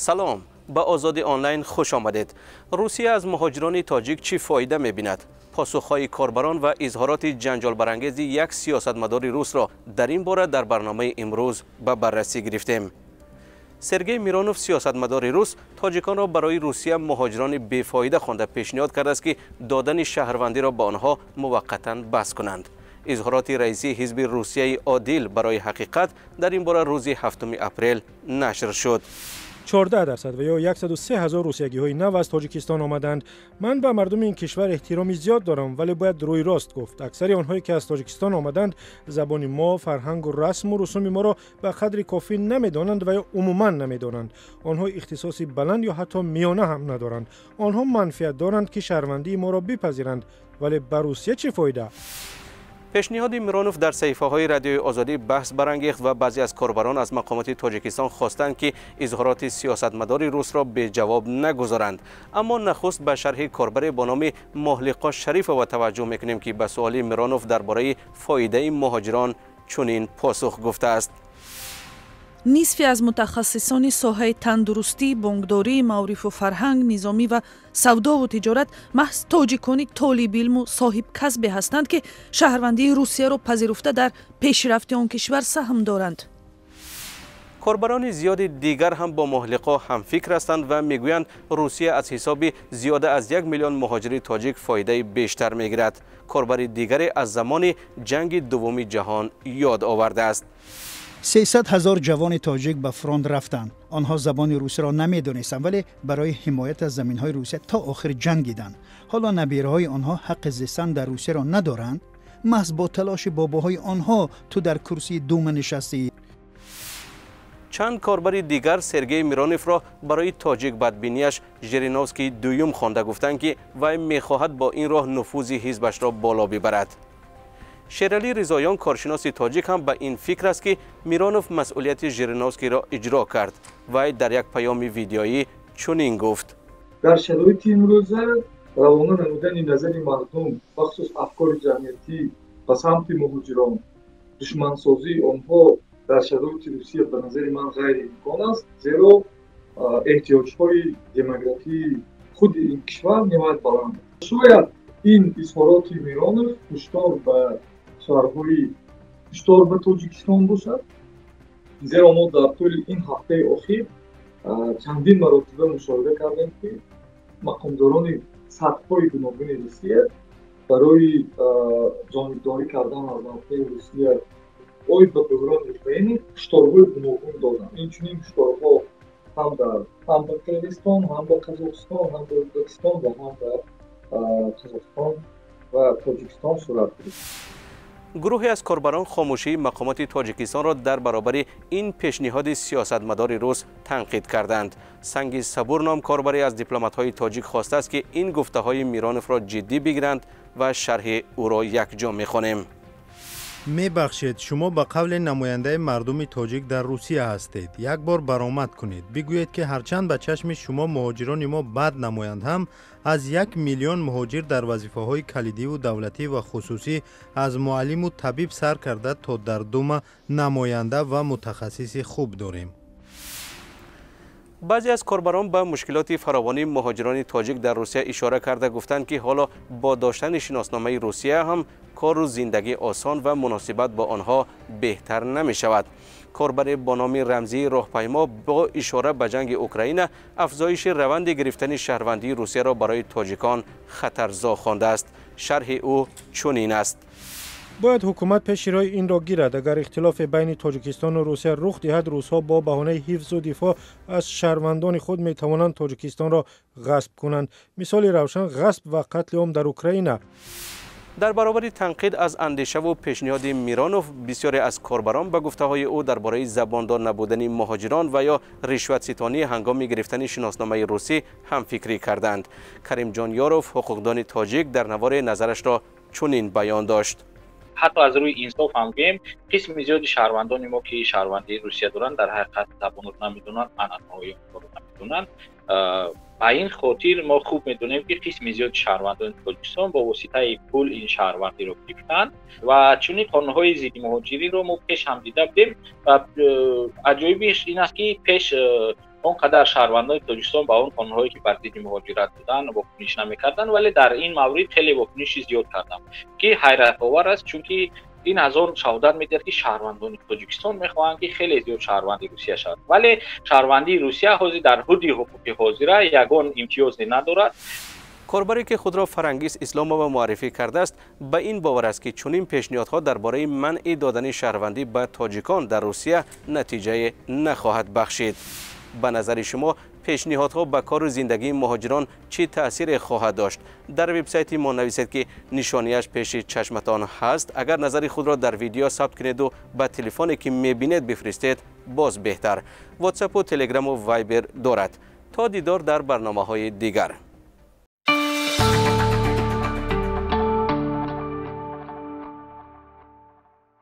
Салом, ба Озодӣ Онлайн хуш омадед. Русия аз муҳоҷирони тоҷик чӣ фоида мебинад? Посухҳои корбарон ва изҳороти ҷанҷолбарангези як сиёсатмадори русро дар ин бора дар барномаи имрӯз ба баррасӣ гирифтем. Сергей Миронов, сиёсатмадори рус, тоҷиконро барои Русия муҳоҷирони бефоида хонда, пешниҳод кардааст, ки додани шаҳрвандиро ба онҳо муваққатан бас кунанд. Изҳороти раиси ҳизби Русияи Одил барои ҳақиқат дар ин бора рӯзи 7 апрел нашр шуд. 14% ва ё 103 ҳазор русиягиҳои нав аз Тоҷикистон омаданд. Ман ба мардуми ин кишвар эҳтироми зиёд дорам, вале бояд рӯи рост гуфт: аксари онҳое, ки аз Тоҷикистон омаданд, забони мо, фарҳангу расму русуми моро ба қадри кофӣ намедонанд ва ё умуман намедонанд. Онҳо ихтисоси баланд ё ҳатто миёна ҳам надоранд. Онҳо манфиат доранд, ки шаҳрвандии моро бипазиранд, вале ба Русия чӣ фоида? Пешниҳоди Миронов дар саҳифаҳои Радиои Озодӣ баҳс барангехт ва баъзе аз корбарон аз мақомоти Тоҷикистон хостанд, ки изҳороти сиёсатмадори русро беҷавоб нагузоранд. Аммо нахуст ба шарҳи корбаре бо номи Моҳлиқо Шарифова таваҷҷӯҳ мекунем, ки ба суоли Миронов дар бораи фоидаи муҳоҷирон чунин посух гуфтааст: Нисфи аз мутахассисони соҳаи тандурустӣ, бонкдорӣ, маорифу фарҳанг, низомӣ ва савдову тиҷорат маҳз тоҷикони толибилму соҳибкасбе ҳастанд, ки шаҳрвандии Русияро пазируфта, дар пешрафти он кишвар саҳм доранд. Корбарони зиёди дигар ҳам бо Моҳлиқо ҳамфикр ҳастанд ва мегӯянд, Русия аз ҳисоби зиёда аз 1 миллион муҳоҷири тоҷик фоидаи бештар мегирад. Корбари дигаре аз замони Ҷанги Дуввуми Ҷаҳон ёд овардааст. 300 ҳазор ҷавони тоҷик ба фронт рафтанд. Онҳо забони русиро намедонистанд, вале барои ҳимоят аз заминҳои Русия то охир ҷангиданд. Ҳоло набираҳои онҳо ҳаққи зистан дар Русияро надоранд. Маҳз бо талоши бобоҳои онҳо ту дар курсии Дума нишастӣ. Чанд корбари дигар Сергей Мироновро барои тоҷик бадбинияш Жириновский дуюм хонда, гуфтанд, ки вай мехоҳад бо ин роҳ нуфузи ҳизбашро боло бибарад. Шералӣ Ризоён, коршиноси тоҷик, ҳам ба ин фикр аст, ки Миронов масъулияти Жириновскийро иҷро кард. Вай дар як паёми видеоӣ чунин гуфт: Дар шароити имрӯза равона намудани назари мардум, бахусус афкори ҷамъиятӣ, ба самти муҳоҷирон, душмансозии онҳо дар шароити Русия ба назари ман ғайриимкон аст, зеро эҳтиёҷҳои демографии худи ин кишвар ниҳоят баланд аст. Шояд ин изҳороти Миронов ҳушдор ба шаҳрҳои, ҳушдор ба Тоҷикистон бошад, зеро мо дар тӯли ин ҳафтаи охир чандин маротиба мушоҳида кардем, ки мақомдорони сатҳҳои гуногуни Русия барои ҷонибдорӣ кардан аз мавқеи Русия оид ба буҳрони Украина ҳушдорҳои гуногун доданд. Инчунин ҳушдорҳо ҳам ба Қирғизистон, ҳам ба Қазоқистон, ҳам ба Ӯзбекистон ва ҳам ба Қазоқистон ва Тоҷикистон сурат гирифт. Гурӯҳе аз корбарон хомӯшии мақомоти Тоҷикистонро дар баробари ин пешниҳоди сиёсатмадори рус танқид карданд. Санги Сабур ном корбаре аз дипломатҳои тоҷик хостааст, ки ин гуфтаҳои Мироновро ҷиддӣ бигиранд ва шарҳи ӯро якҷо мехонем. Мебахшед, шумо ба қавли намояндаи мардуми тоҷик дар Русия ҳастед. Як бор баромад кунед, бигӯед, ки ҳарчанд ба чашми шумо муҳоҷирони мо бад намоянд ҳам, аз 1 миллион муҳоҷир дар вазифаҳои калидиву давлатӣ ва хусусӣ, аз муаллиму табиб сар карда то дар Дума, намоянда ва мутахассиси хуб дорем. Баъзе аз корбарон ба мушкилоти фаровонии муҳоҷирони тоҷик дар Русия ишора карда, гуфтанд, ки ҳоло бо доштани шиносномаи Русия ҳам кору зиндагӣ осон ва муносибат бо онҳо беҳтар намешавад. Корбаре бо номи рамзии Роҳпаймо бо ишора ба ҷанги Украина афзоиши раванди гирифтани шаҳрвандии Русияро барои тоҷикон хатарзо хондааст. Шарҳи ӯ чунин аст: Бояд ҳукумат пеши роҳи инро гирад. Агар ихтилофе байни Тоҷикистону Русия рух диҳад, русҳо бо баҳонаи ҳифзу дифоъ аз шаҳрвандони худ метавонанд Тоҷикистонро ғасб кунанд. Мисоли равшан: ғасб ва қатли ом дар Украина. Дар баробари танқид аз андешаву пешниҳоди Миронов, бисёре аз корбарон ба гуфтаҳои ӯ дар бораи забондор набудани муҳоҷирон ва ё ришватситонӣ ҳангоми гирифтани шиносномаи русӣ ҳамфикрӣ карданд. Каримҷон Ёров, ҳуқуқдони тоҷик, дар наворе назарашро чунин баён дошт: Ҳатто аз рӯи инсоф ҳам гӯем, қисми зиёди шаҳрвандони мо, ки шаҳрвандии Русия доранд, дар ҳақиқат забонро намедонанд, анъанаҳои онҳоро намедонанд. Ба ин хотир мо хуб медонем, ки қисми зиёди шаҳрвандони Тоҷикистон бо воситаи пул ин шаҳрвандиро гирифтанд ва чунин қонунҳои зидди муҳоҷириро мо пеш ҳам дида будем. Ва аҷоибиш ин аст, ки пеш Он қадар шаҳрвандони Тоҷикистон ба он қонунҳое, ки бар зидди муҳоҷират буданд, вокуниш намекарданд, вале дар ин маврид хеле вокуниши зиёд кардам, ки ҳайратовар аст, чунки ин аз он шаҳодат медиҳад, ки шаҳрвандони Тоҷикистон мехоҳанд, ки хеле зиёд шаҳрванди Русия шаванд. Вале шаҳрвандии Русия ҳозир дар ҳудди ҳуқуқи ҳозира ягон имтиёзе надорад. Корбаре, ки худро Фарангиз Исломова муаррифӣ кардааст, ба ин бовар аст, ки чунин пешниҳодҳо дар бораи манъи додани шаҳрвандӣ ба тоҷикон дар Русия натиҷае нахоҳад бахшид. Ба назари шумо, пешниҳодҳо ба кору зиндагии муҳоҷирон чӣ таъсире хоҳад дошт? Дар вебсайти мо нависед, ки нишонияш пеши чашматон ҳаст. Агар назари худро дар видео сабт кунеду ба телефоне, ки мебинед, бифиристед, боз беҳтар. Ватсапу, телеграму вайбер дорад. То дидор дар барномаҳои дигар.